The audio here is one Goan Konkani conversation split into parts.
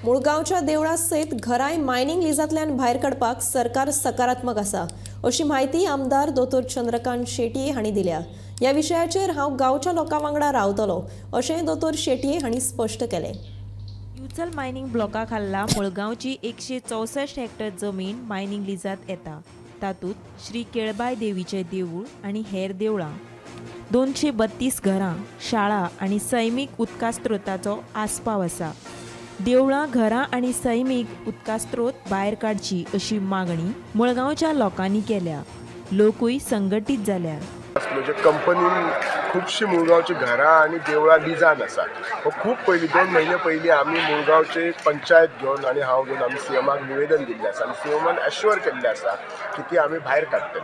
मुळगांवच्या देवळा सयत घरांय मायनिंग लिजांतल्यान भायर काडपाक सरकार सकारात्मक आसा अशी म्हायती आमदार दोतोर चंद्रकांत शेटये हांणी दिल्या. ह्या विशयाचेर हांव गांवच्या लोकां वांगडा रावतलो अशेंय दोतोर शेटये हांणी स्पश्ट केलें. दिवचल मायनिंग ब्लॉका खाला मुळगांवची 164 हेक्टर जमीन मायनिंग लिजांत येता. तातूंत श्री केळबाय देवीचें देवूळ आनी हेर देवळां, 232 घरां, शाळा आनी सैमीक उदका स्रोताचो आस्पाव आसा. देवळां, घरां आनी सैमीक उदका स्रोत भायर काडची अशी मागणी मुळगांवच्या लोकांनी केल्या. लोकूय संघटीत जाल्या. म्हणजे कंपनीन खुबशीं मुळगांवची घरां आनी देवळां लिजान आसा. हो खूब पयलीं 2 म्हयने पयलीं आमी मुळगांवची पंचायत घेवन आनी हांव घेवन आमी सीएमाक निवेदन दिल्लें आसा आनी सीएमान एश्योर केल्लें आसा की ती आमी भायर काडटले.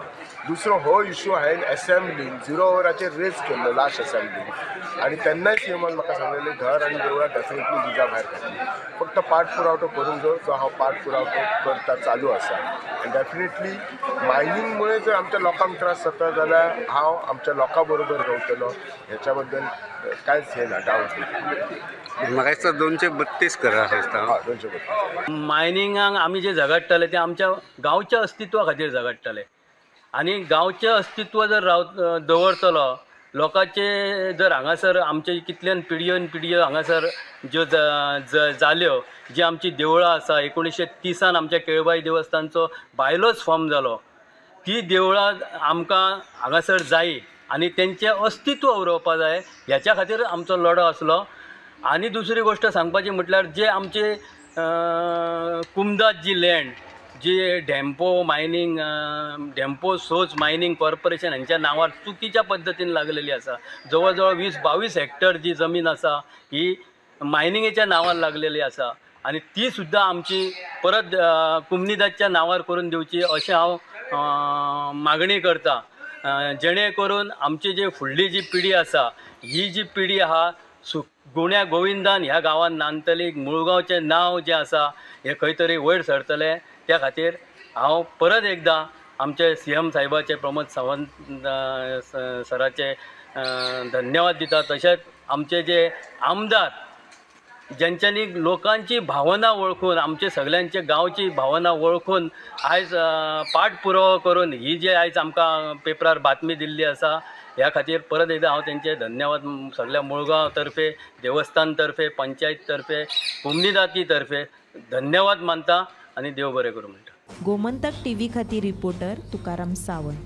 दुसरो हो इशू हांवें एसेंब्लीन 0 वराचेर रेज केल्लो लास्ट एसेंब्लीन आनी तेन्नाय सीएमान म्हाका सांगलेलें घर आनी देवळां डेफिनेटली लिजा भायर काडटली. फक्त पाठ पुरावटो करूंक जाय, जो हांव पाठ पुरावटो करता चालू आसा. आनी डेफिनेटली मायनिंगमुळे जर आमच्या लोकांक त्रास जाता जाल्यार हांव आमच्या लोकां बरोबर रावतलो, ह्याच्या बद्दल कांयच हें ना, डावट ना. म्हाका दिसता 232 घरां आसा दिसता. हय, 232. मायनिंगाक आमी जे झगडटाले ते आमच्या गांवच्या अस्तित्वा खातीर झगडटाले आनी गांवचें अस्तित्व जर दवरतलो लोकांचे जर हांगासर आमचे कितल्यान पिढयोन पिढयो हांगासर ज्यो जाल्यो, जी आमची देवळां आसा 1930 आमच्या केळबाई देवस्थानचो बायलोच फॉर्म जालो, ती देवळां आमकां हांगासर जायी आनी तेंचें अस्तित्व उरोवपा जाय ह्याच्या खातीर आमचो लढो आसलो. आनी दुसरी गोश्ट सांगपाची म्हटल्यार जे आमचे कुमदाद जी लँड जी Dempo mining Dempo Souza mining corporation हांच्या नांवार चुकीच्या पद्दतीन लागलेली आसा. जवळ जवळ 20-22 हेक्टर जी जमीन आसा ही मायनिंगेच्या नांवार लागलेली आसा आनी ती सुद्दां आमची परत कुमनीदादच्या नांवार करून दिवची अशें हांव मागणी करता, जेणे करून आमची जी फुडली जी पिढी आसा ही जी पिढी आहा गुण्या गोविंदान ह्या गांवांत नांदतली, मुळगांवचें नांव जें आसा हें खंय तरी वयर सरतलें. त्या खातीर हांव परत एकदां आमचे सीएम साहेबाचे प्रमोद सावंत सराचे धन्यवाद दिता. तशेंच आमचे जे आमदार ज्यांच्यांनी लोकांची भावना वळखून आमचे सगल्यांचे गांवची भावना वळखून आयज पाठपुरावो करून ही जे आयज आमकां पेपरार बातमी दिल्ली आसा ह्या खातीर परत एकदां हांव तेंचे धन्यवाद सगळ्या मुळगांव तर्फे, देवस्थान तर्फे, पंचायत तर्फे, कुमनीदाती तर्फे धन्यवाद मानता आनी देव बरें करूं म्हणटा. गोमंतक टीव्ही खातीर रिपोर्टर तुकाराम सावंत.